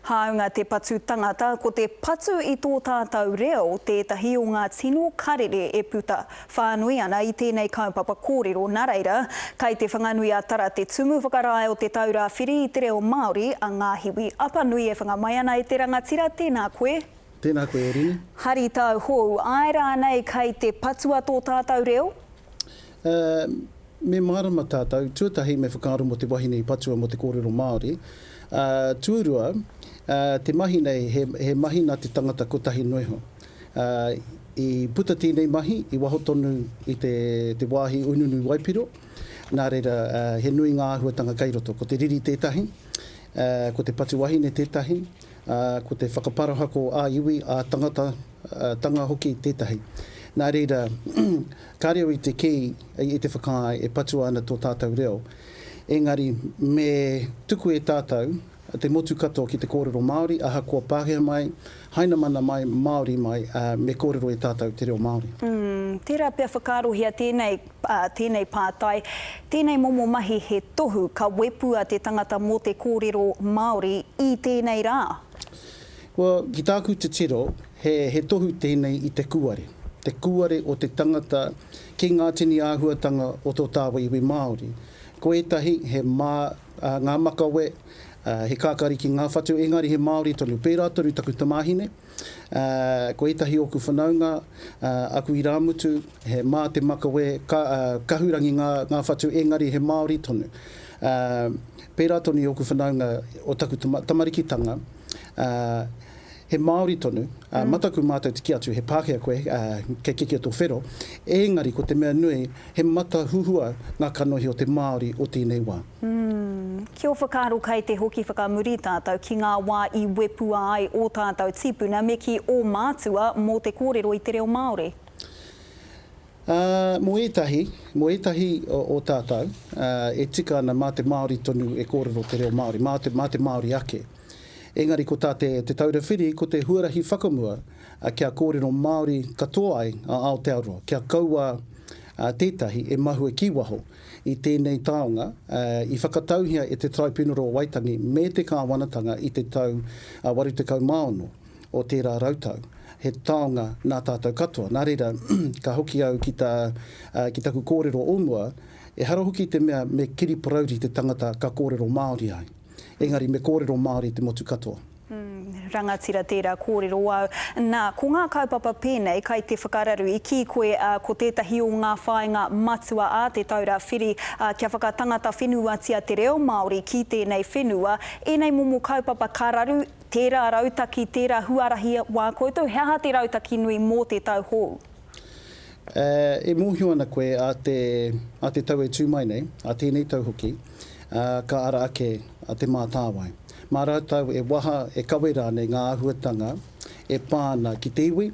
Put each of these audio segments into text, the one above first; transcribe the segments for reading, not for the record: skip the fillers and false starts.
Hāunga te patu tangata, ko te patu i tō tātou reo tētahi o ngā tino karere e puta whānui ana i tēnei kaupapa kōrero. Nā reira, kai Te Whanganui-a-Tara te Tumu Whakarae o Te Taura Whiri i te Reo Māori, a Ngāhiwi Apanui e whanga mai ana e te rangatira, tēnā koe. Tēnā koe e Rini. Hari tau hou, āe rānei kai te patua tō tātou reo? Me mārama tātou, tuatahi me whakaaro mō te wahine i patua mō te kōrero Māori, ā, tuarua, te mahi nei he, he mahi nā te tangata kotahi noa iho. Ā, i puta tēnei mahi i waho tonu i te, te wāhi ununu waipiro, nā reira, ā, he nui ngā āhuatanga kei roto, ko te riri tētahi, ā, ko te patu wahine tētahi, ā, ko te whakaparahako ā-iwi, ā-tangata, tanga hoki tētahi. Nā reira, kāre au i te kī, i te whakaae e patua ana tō tātou reo, engari me tuku e tātou te motu katoa ki te kōrero Māori, ahakoa Pākehā mai, Hainamana mai, Māori mai, me kōrero e tātou te reo Māori. Mm, tērā pea whakaarohia tēnei, tēnei pātai, tēnei momo mahi he tohu ka wepua te tangata mō te kōrero Māori i tēnei rā? Well, ki tāku titiro, he, he tohu tēnei i te kūare. Te kūare o te tangata ki ngā tini āhuatanga o tō tāua iwi Māori. Ko ētahi, he mā ngā makawe, he kākariki ngā whatu, engari he Māori tonu. Pērā tonu taku tamāhine, ko ētahi ōku whanaunga, aku irāmutu, he mā te makawe, ka, kahurangi ngā, ngā whatu, engari he Māori tonu. Pērā tonu i ōku whanaunga o taku tama, tamarikitanga, ā, he Māori tonu, ā, mataku mātou te kī atu he Pākehā koe, ā, kei kikea tō whero, ēngari ko te mea nui, he mata huhua ngā kanohi o te Māori o tēnei wā. Mm. Ki ō whakaaro kai te hoki whakamuri tātou ki ngā wā i wepua ai ō tātou tīpuna me kī ō mātua mō te kōrero i te reo Māori? Ā, mō ētahi, mō ētahi o tātou, ā, e tika ana mā te Māori tonu e kōrero te reo Māori, mā te, mā te Māori ake. Engari ko tā te, Te Taura Whiri, ko te huarahi whakamua kia kōrero Māori katoa ai a Aotearoa, kia kaua tētahi e mahue ki waho i tēnei taonga, ā, i whakatauhia e te Taraipiunara o Waitangi me te Kāwanatanga i te tau 86. o tērā rautau, he taonga nā tātou katoa. Nā reira, ka hoki au ki tā, ki taku kōrero o mua, ehara hoki i te mea me kiri parauri te tangata ka kōrero Māori ai. Engari me kōrero Māori te motu katoa. Mm, rangatira tērā kōrero au. Nā, ko ngā kaupapa pēnei kai te whakararu, i kī koe, ā, ko tētahi o ngā whāinga matua a Te Taura Whiri, ā, kia whakatangata whenuatia te reo Māori ki tēnei whenua, ēnei momo kaupapa ka raru, Tērā rautaki, tērā huarahi wā koutou, he aha te rautaki nui mō te tau hou? E mōhio ana koe a te, a te tau e tū mai nei, a tēnei tau hoki, ka ara ake a Te Mātāwai. Mā rātou e waha, e kawe rānei ngā āhuatanga e pā ana ki te iwi,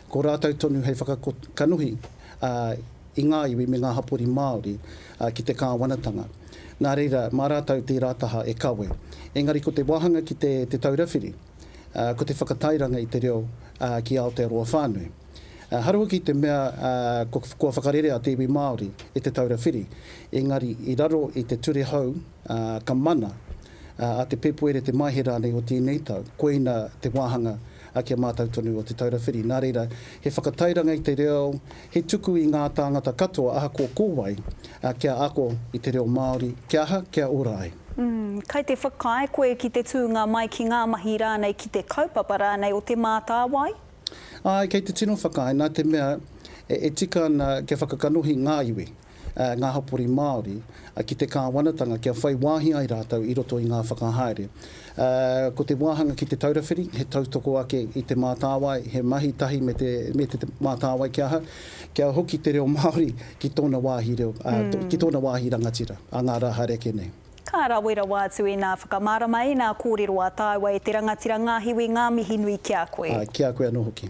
ko rātou tonu hei whakakanohi i ngā iwi me ngā hapori Māori ki te kāwanatanga. Nā reira, mā rātou tērā taha e kawe. Engari ko te wāhanga ki te Te Taura Whiri, ko te whakatairanga i te reo ki Aotearoa whānui. Hara hoki te mea kua whakarerea te iwi Māori e Te Taura Whiri, engari i raro i te ture hou ka mana a te Pepuere, te Maehe rānei o tēnei tau, koina te wāhanga ki a mātou tonu o Te Taura Whiri. Nā reira, he whakatairanga i te reo, he tuku i ngā tāngata katoa ahakoa ko wai, kia ako i te reo Māori, kia aha, kia ora ai. Mm, kai te whakaae koe ki te tūnga mai ki ngā mahi rānei, ki te kaupapa rānei o Te Mātāwai? Āe, kei te tino whakaae, nā te mea e tika ana kia whakakanohi ngā iwi. ngā hapori Māori ki te kāwanatanga kia whai wāhi ai rātou i roto i ngā whakahaere. Ko te wāhanga ki Te Taura Whiri, he tautoko ake i Te Mātāwai, he mahi tahi me te, me te Mātāwai kia aha, kia hoki te reo Māori ki tōna wāhi reo, ki tōna wāhi rangatira a ngā rā haere ake nei. Ka rawe rawa atu ēnā whakamārama, ēnā kōrero a tāua e te rangatira Ngāhiwi, ngā mihi nui ki a koe. Ki a koe anō hoki.